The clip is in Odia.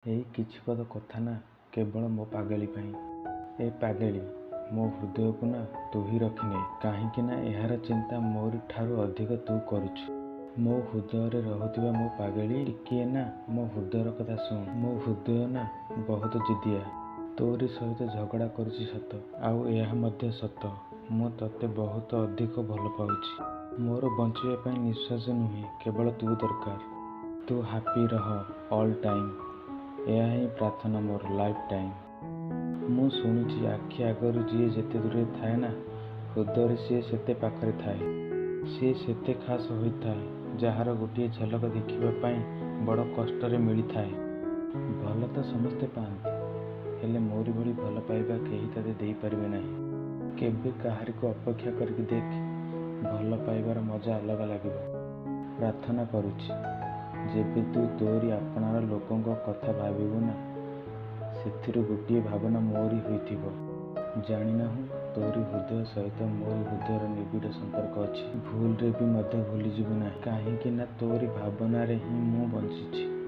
ଏଇ କିଛି ପଦ କଥା ନା କେବଳ ମୋ ପାଗେଳୀ ପାଇଁ। ଏ ପାଗେଳୀ, ମୋ ହୃଦୟକୁ ନା ତୁ ହିଁ ରଖିନେ, କାହିଁକି ନା ଏହାର ଚିନ୍ତା ମୋରି ଠାରୁ ଅଧିକ ତୁ କରୁଛୁ। ମୋ ହୃଦୟରେ ରହୁଥିବା ମୋ ପାଗେଳୀ, ଟିକିଏ ନା ମୋ ହୃଦୟର କଥା ଶୁଣ। ମୋ ହୃଦୟ ନା ବହୁତ ଜିଦିଆ, ତୋରି ସହିତ ଝଗଡ଼ା କରୁଛି ସତ, ଆଉ ଏହା ମଧ୍ୟ ସତ, ମୁଁ ତତେ ବହୁତ ଅଧିକ ଭଲ ପାଉଛି। ମୋର ବଞ୍ଚିବା ପାଇଁ ନିଶ୍ୱାସ ନୁହେଁ, କେବଳ ତୁ ଦରକାର। ତୁ ହାପି ରହ ଅଲ୍ ଟାଇମ୍, ଏହା ହିଁ ପ୍ରାର୍ଥନା ମୋର ଲାଇଫ୍ ଟାଇମ୍। ମୁଁ ଶୁଣିଛି ଆଖି ଆଗରୁ ଯିଏ ଯେତେ ଦୂରରେ ଥାଏ ନା, ହୃଦୟରେ ସିଏ ସେତେ ପାଖରେ ଥାଏ। ସିଏ ସେତେ ଖାସ୍ ହୋଇଥାଏ, ଯାହାର ଗୋଟିଏ ଝଲକ ଦେଖିବା ପାଇଁ ବଡ଼ କଷ୍ଟରେ ମିଳିଥାଏ। ଭଲ ତ ସମସ୍ତେ ପାଆନ୍ତି, ହେଲେ ମୋରି ଭଳି ଭଲ ପାଇବା କେହି ତତେ ଦେଇପାରିବେ ନାହିଁ। କେବେ କାହାରିକୁ ଅପେକ୍ଷା କରିକି ଦେଖ, ଭଲ ପାଇବାର ମଜା ଅଲଗା ଲାଗିବ। ପ୍ରାର୍ଥନା କରୁଛି, ଯେବେ ତୁ ତୋରି ଆପଣାର ଲୋକଙ୍କ କଥା ଭାବିବୁ ନା, ସେଥିରୁ ଗୋଟିଏ ଭାବନା ମୋରି ହୋଇଥିବ। ଜାଣିନାହୁଁ ତୋରି ହୃଦୟ ସହିତ ମୋରି ହୃଦୟର ନିବିଡ଼ ସମ୍ପର୍କ ଅଛି। ଭୁଲରେ ବି ମଧ୍ୟ ଭୁଲିଯିବୁ ନାହିଁ, କାହିଁକି ନା ତୋରି ଭାବନାରେ ହିଁ ମୁଁ ବଞ୍ଚିଛି।